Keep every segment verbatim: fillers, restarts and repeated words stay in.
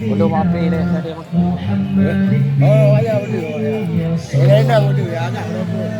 Belum habis deh tadi. Oh, ya betul, ya. Eh, enak betul, ya, agak betul.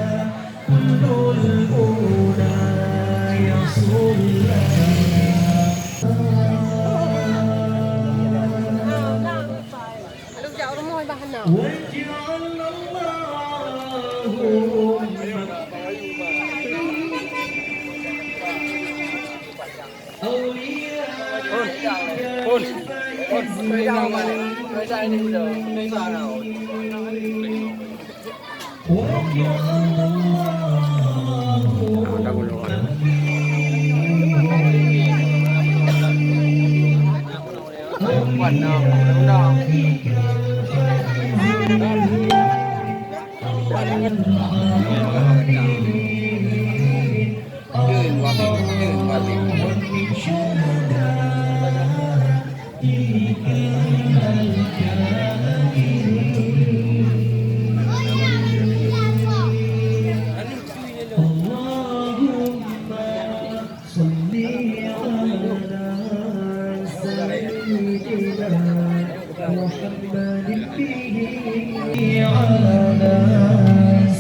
اللهم صل على سيدنا محمد به، على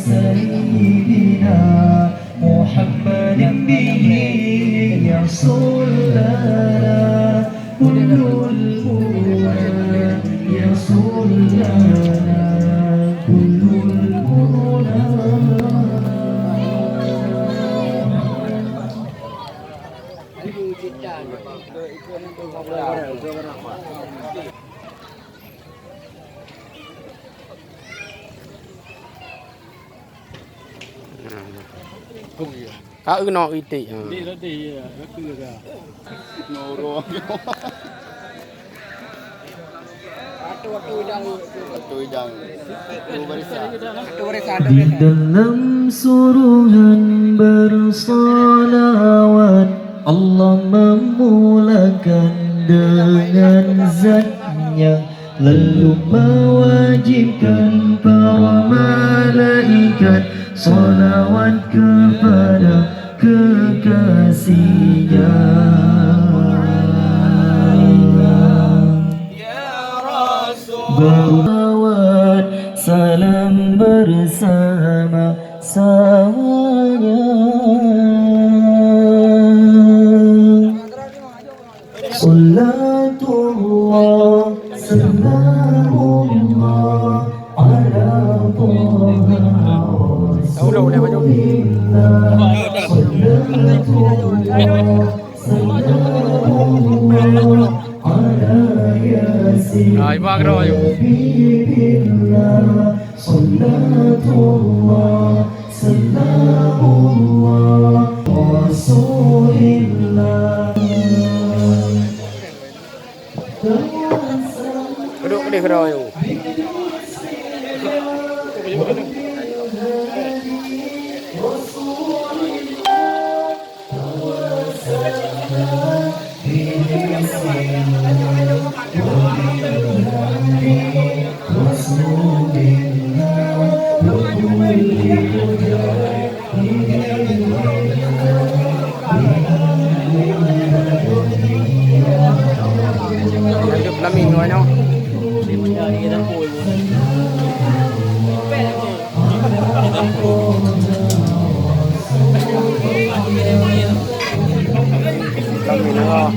سيدنا محمد به يحصل لنا كل المنى، يحصل لنا كل المنى. Ka keunoe iték, ha. Waktu idang. Waktu idang. Waktu barisan. Di dalam surungan bersalawat, Allah memulakan dengan zatnya, lalu mewajibkan para malaikat salawat kepada kekasihnya. Bersalawat salam bersama-samanya. Salatullah, salamullah, ala Taha Rasulillah. Salatullah, salamullah, ala Yasin Habibillah. Salatullah, salamullah, Rasulillah. Duduk di gerai tu. Lanjut pelamin nyoe nyoe. Pelamin nyoe.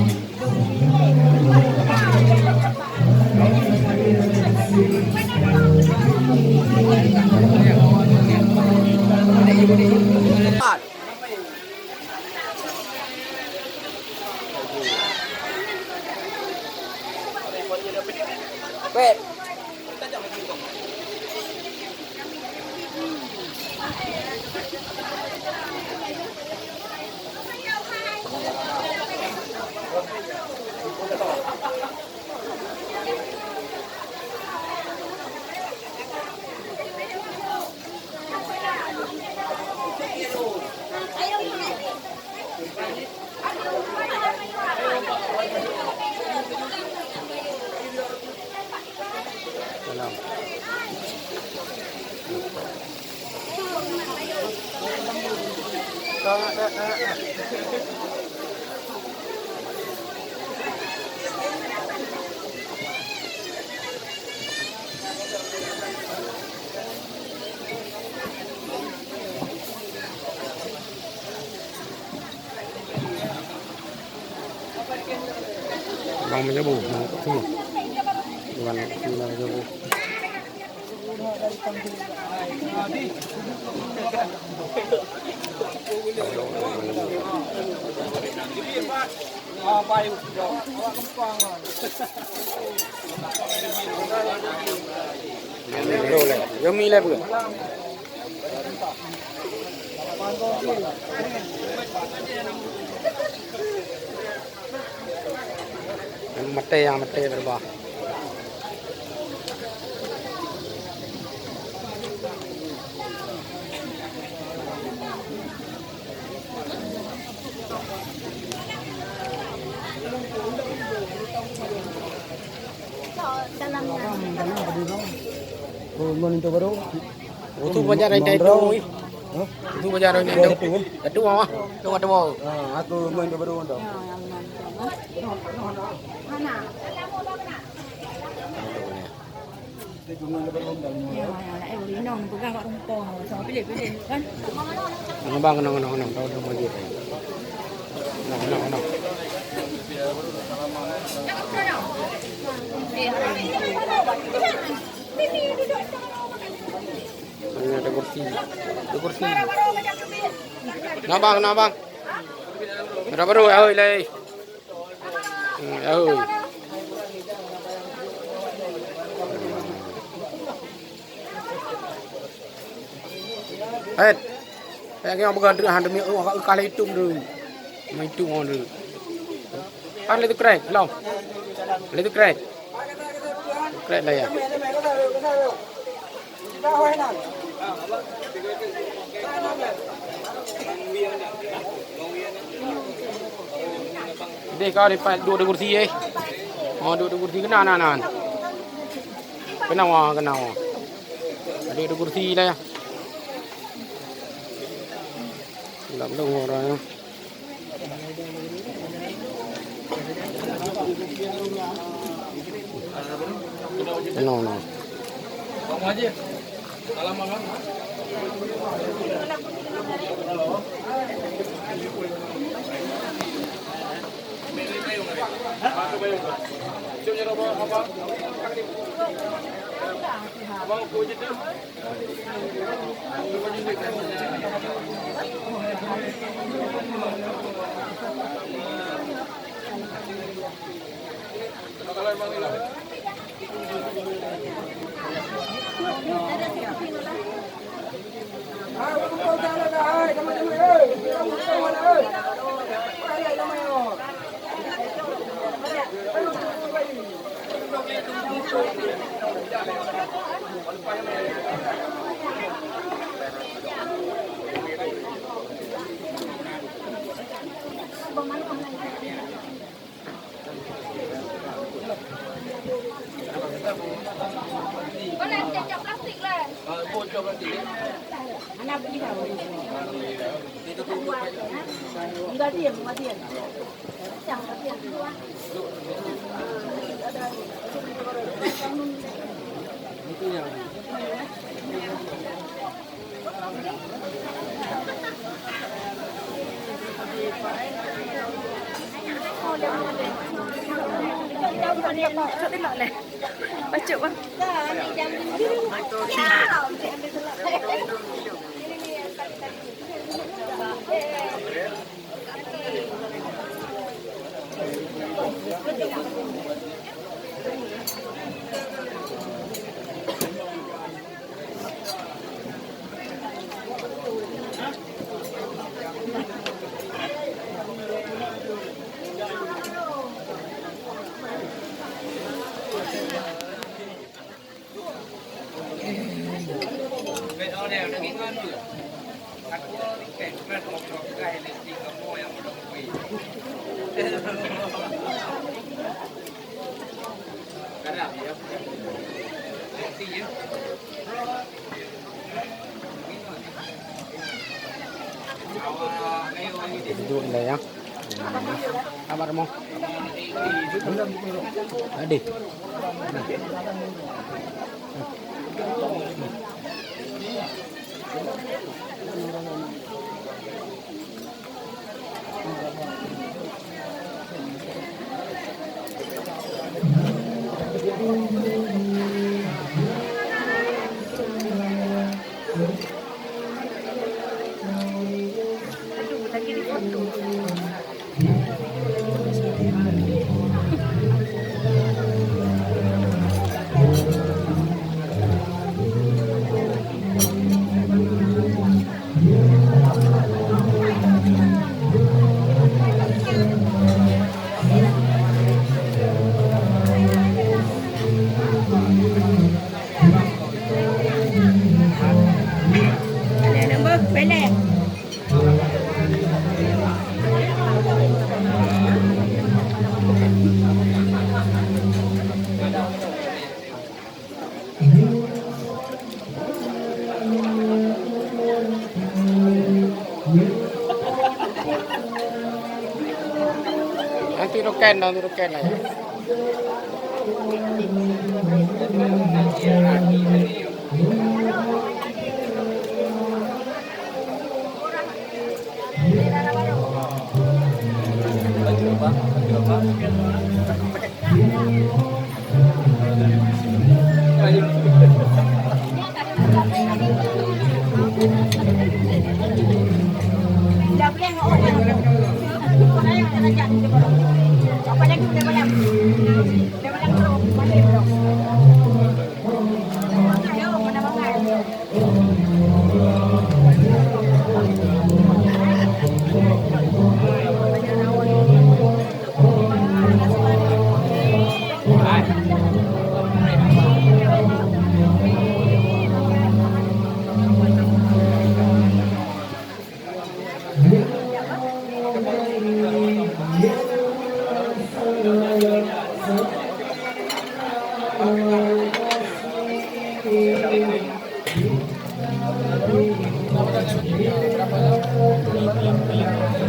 Bang menyabu, bang tu. Bukan sila menyabu. Yomi lah pun. Maté, ya, maté berubah. Dalam. Oh, mon itu baru. Itu bajar yang itu, ih. Hah? Itu bajar yang itu. Itu, eh? Itu, Mama. Itu, ada mau. Ah, aku mon itu baru, dah. Mana? Ya, ya, eh, inong pegang kat rumpong. Sama pilih, pilih, kan? Kenapa, kenapa, kenapa, kenapa? Tahu, tahu, maju. Kenapa, kenapa, kenapa? Ini ada kursi. Ada kursi. Kenapa, kenapa? Berapa dulu? Oh, ilai. Hmm, oh. Hai. Hai, nyang peugah hana mi, oh, ka lheuh item tu. Meuitem tu. Kan lheuh krek, lom. Lheuh krek. Krek dah ya. Deh, kau dapat dua, dua kursi, eh. Oh, dua, dua kursi kena, nah, nah. Kena wah, kena wah. Dua, dua kursi lah ya. Gelap dong orang ya. No, no. Pacok, bang. Duduk nilai ya. Apa mau? Adih. Nanti roken, nanti roken lah.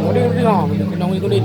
Udin, udin, ha, udin, udin.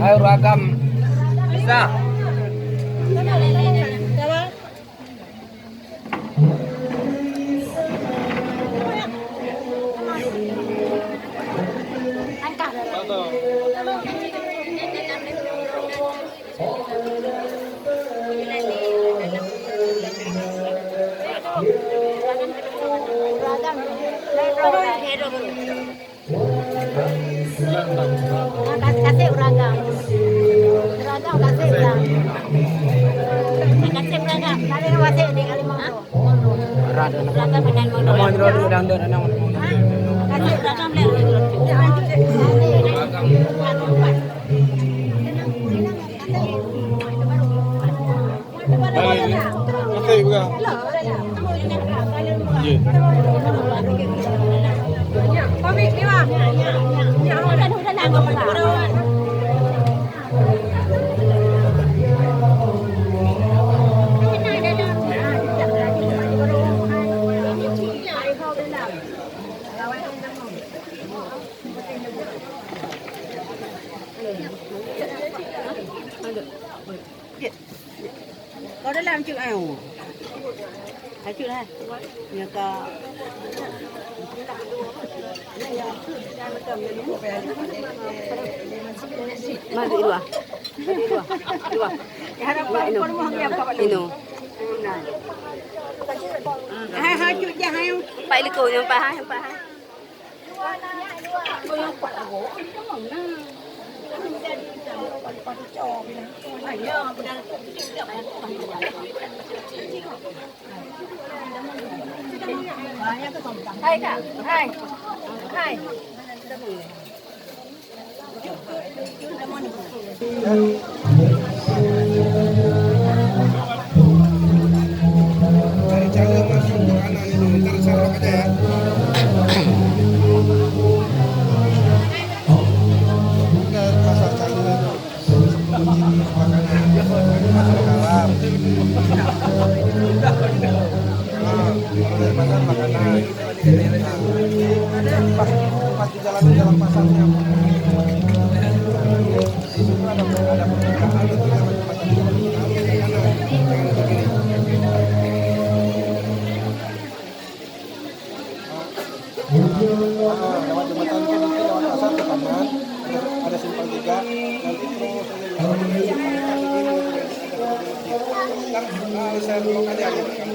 Hai, uragam. Bisa. Kasih uragam. Uragam kasih uragam. Kasih uragam. Tadi kasih di Kalimantan. Uragam benar mau. Mau jero di dang dang. Kasih uragam leh. Balik. Nanti pegang. Ye. Kau dalam cuk au. Acut lah. Nya ka. Mari dua. Dua. Dua. Ino. Hai, hai, cut je, hai. Empat liko, empat, hai, empat, hai. Hai, Kak. Hai. Hai. Nah, kalau dari pasar makanan. Nah, pas, pas di jalan, jalan pasarnya. Di situ ada, ada permintaan, itu jangan tempat itu. Jangan di kiri. Ah, lewat jembatan itu nanti lewat pasar ke kanan, ada, ada simpang tiga, nanti terus saja lewat jembatan itu, kan, ah, saya blok aja gitu kan.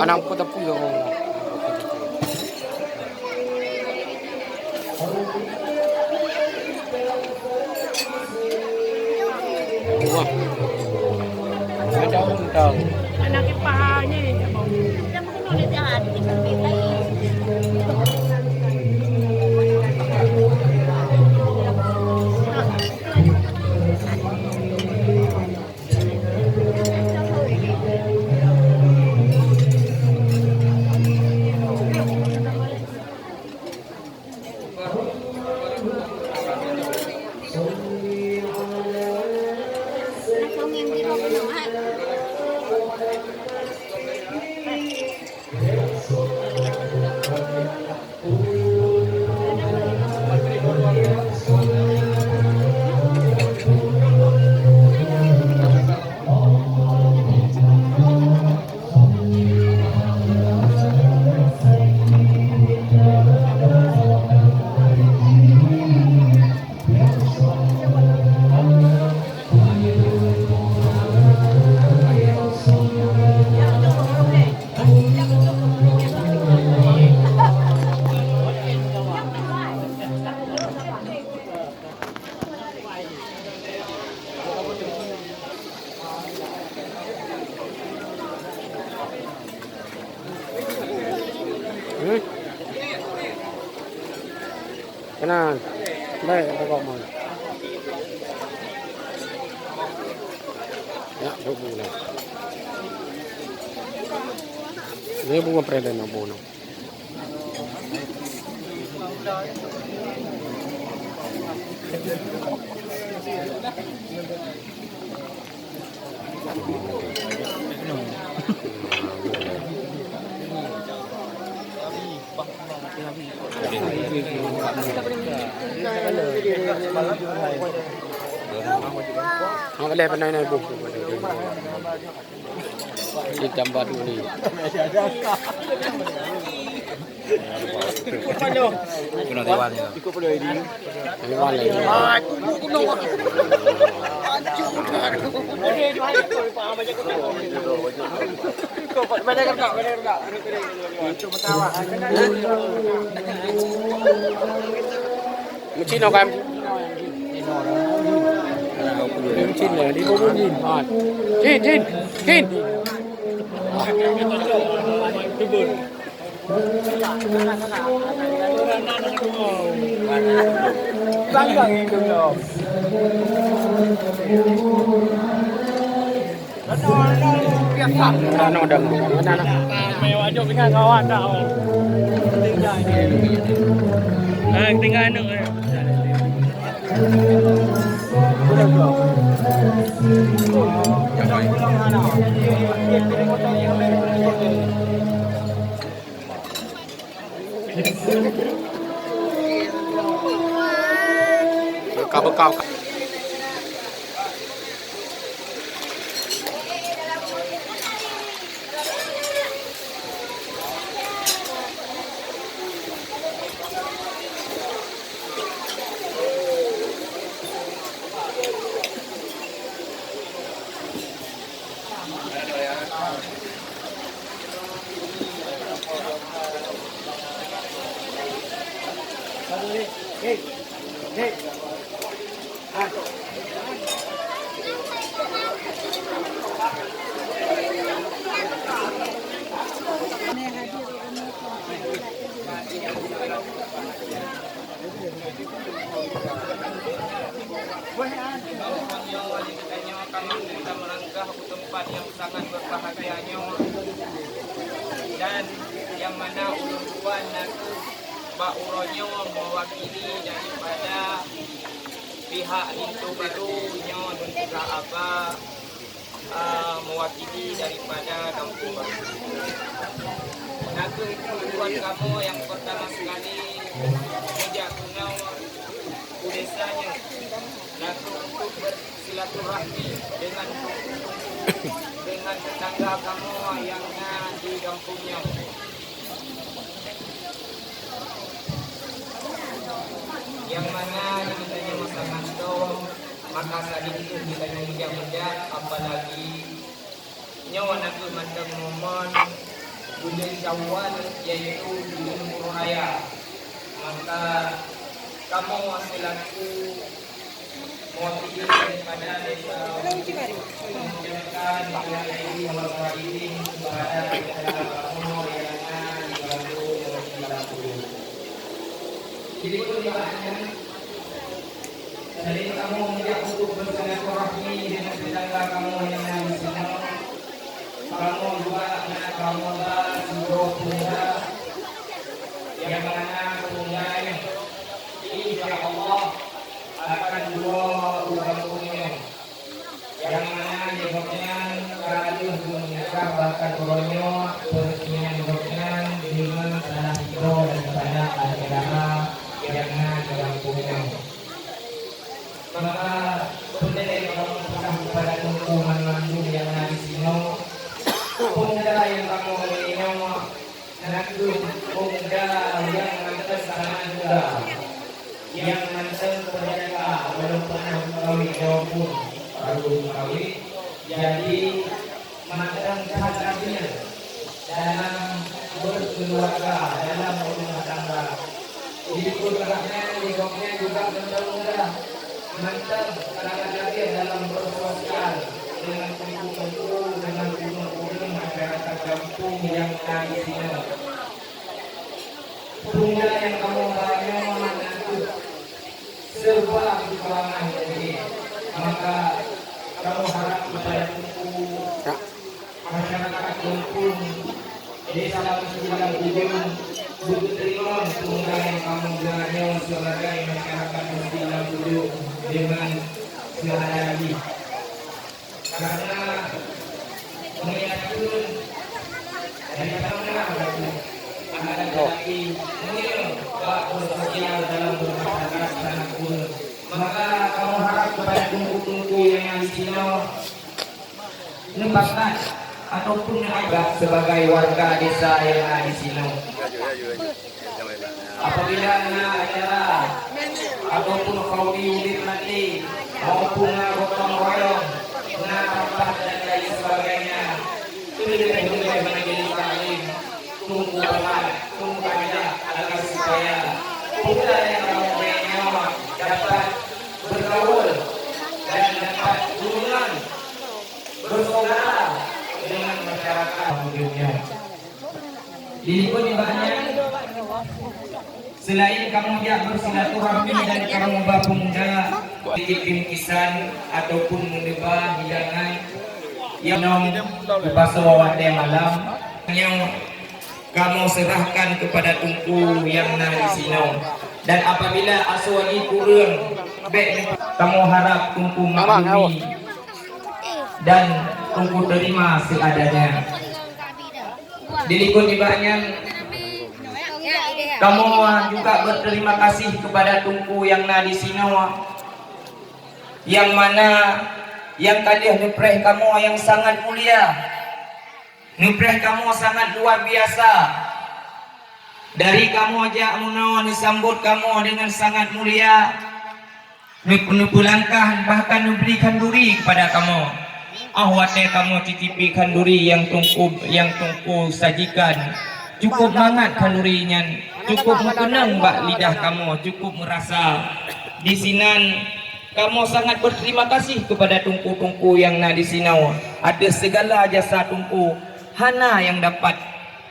Anang pun tapi dong. Wah. Macam tahu. Anak ipar ni. Hmm? Keunan. Baik, apa kau mau? Ya, dua bulan. Ini bunga peradan apa bunga? Hang leh pandai na ibu. Ditambah dulu ni. Kena dewan ni. Dewan lagi. Meucin no kan? Meucin no, di bawah jin. Ha. Jin, jin, jin. Rano dah. Mewah jok dengan kawan dah. Ah, tinggal aneuk. Beuka-beuka. Kami kita melangkah ke tempat yang sangat berbahagia nyoe, dan yang mana ulôn tuan na kheueh bak uroe nyoe mewakili daripada pihak linto barô nyoe lôn peugah haba, ah, mewakili daripada gampông barô. Na kheueh ulôn tuan kamoe nyang pertama sekali meujak keunoe u desa nyoe, na kheueh untuk ber- silaturahmi dengan, dengan tetangga kamoe nyang na di gampông nyoe. Nyang mana di geutanyoe masa mantong, maka saling kheueh geutanyoe meujak-meujak, apalagi nyoe na kheueh mantong momen buleuen Syawal, yaitu buleuen Uroe Raya. Maka kamoe selaku mewakili daripada desa mengucapkan minal aidin wal faizin kepada tetangga kamoe nyang na di Batu Tinggi Lampu. Jadi, pun di mana? Jadi, kamoe meujak untuk bersilaturahmi dengan tetangga kamoe nyang na di sinoe. Kamoe juga na kamoe ba sidroe pemuda, nyang mana pemuda nyoe, insya Allah, akan dua u gampông nyoe. Nyang mana di gobnyan ka lheueh meuninggai, bahkan uroe nyoe peureusihan gobnyan deungon salah sidroe daripada ahli agama nyang na di gampông nyoe. Maka, peundeh lé kamoe peugah keupada teungku banmandum nyang na di sinoe, pemuda nyang kamoe nyoe na kheueh pemuda nyang mantong sangat muda, nyang mantong peureulèe ka, belum pernah meukawen, nyoe pun baru meukawen. Jadi, mantong that adil dalam berkeluarga, dalam berumah tangga. Di pun nyan, di gobnyan juga mantong muda, mantong sangat adil dalam bersosial dengan teungku-teungku, dengan ureueng-ureueng masyarakat gampông nyang na di sinoe. Pemuda nyang kamoe ba nyoe na kheueh serba keukurangan lagèe nyan. Maka, kamoe harap keupada teungku masyarakat gampông Desa Lampu Ujong, beuteurimong pemuda nyang kamoe ba nyoe sibagai masyarakat Desa Lampu Ujong deungon seuhara jih. Karena meunyoe dari tanah berarti akan tetapi meunyoe bak bersosial dalam bermasyarakat sangat kurang. Maka kamoe harap keupada teungku-teungku nyang na di sinoe neupakat ataupun neuagak sebagai warga desa nyang na di sinoe. Apabila na acara ataupun khauli udép maté maupun na gotong royong, na rapat dan lain sebagainya, Teungku Paman, Teungku Panjang, agar supaya pemuda nyang ramé nyoe dapat bergaul dan dapat hubungan bersaudara dengan masyarakat ujungnya. Di likot nibak nyan, selain kamoe jak bersilaturahmi dan kamoe ba pemuda, sedikit bingkisan ataupun meuneuba hidangan nyang geupasoe watèe malam, nyoe kamoe serahkan kepada Teungku nyang na di sinoe. Dan apabila asoe jih kureueng, bèk kamoe harap Teungku maklumi dan Teungku terima seadanya. Di likot nibak nyan, kamoe juga berterima kasih kepada Teungku nyang na di sinoe, nyang mana nyang ka lheueh neupreh kamoe nyang sangat mulia. Neupreh kamoe sangat luar biasa. Dari kamoe jak meunoe neusambot kamoe dengan sangat mulia. Neu-, neupeulangkah bahkan neubri khanduri kepada kamoe. Óh watèe kamoe cicipi khanduri nyang Teungku, nyang Teungku sajikan, cukup mangat khanduri nyan, cukup meukeunong bak lidah kamoe, cukup meurasa. Di sinan kamoe sangat berterima kasih kepada Teungku-teungku nyang na di sinoe ateueh segala jasa Teungku. Hana nyang dapat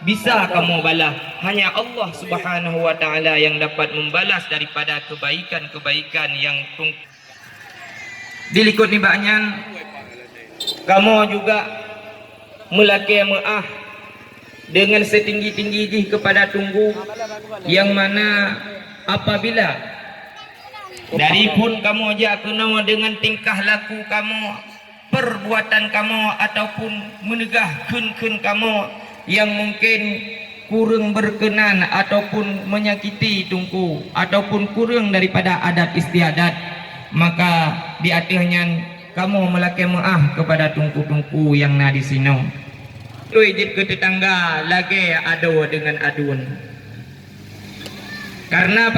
bisa kamoe balah, hanya Allah Subhanahu wa Ta'ala nyang dapat membalas daripada kebaikan-kebaikan nyang Teungku. Di likot nibak nyan, kamoe juga meulakèe meu'ah dengan setinggi-tinggi jih kepada Teungku, nyang mana apabila dari phon kamoe jak keunoe dengan tingkah laku kamoe, perbuatan kamoe ataupun meunegah kheun-kheun kamoe nyang mungken kureueng berkenan ataupun menyakiti Teungku ataupun kureueng daripada adat istiadat, maka di ateueh nyan kamoe meulakèe meu'ah kepada Teungku-teungku nyang na di sinoe. Tui jeuet keu teutangga lagèe adoe deungon aduen. Karena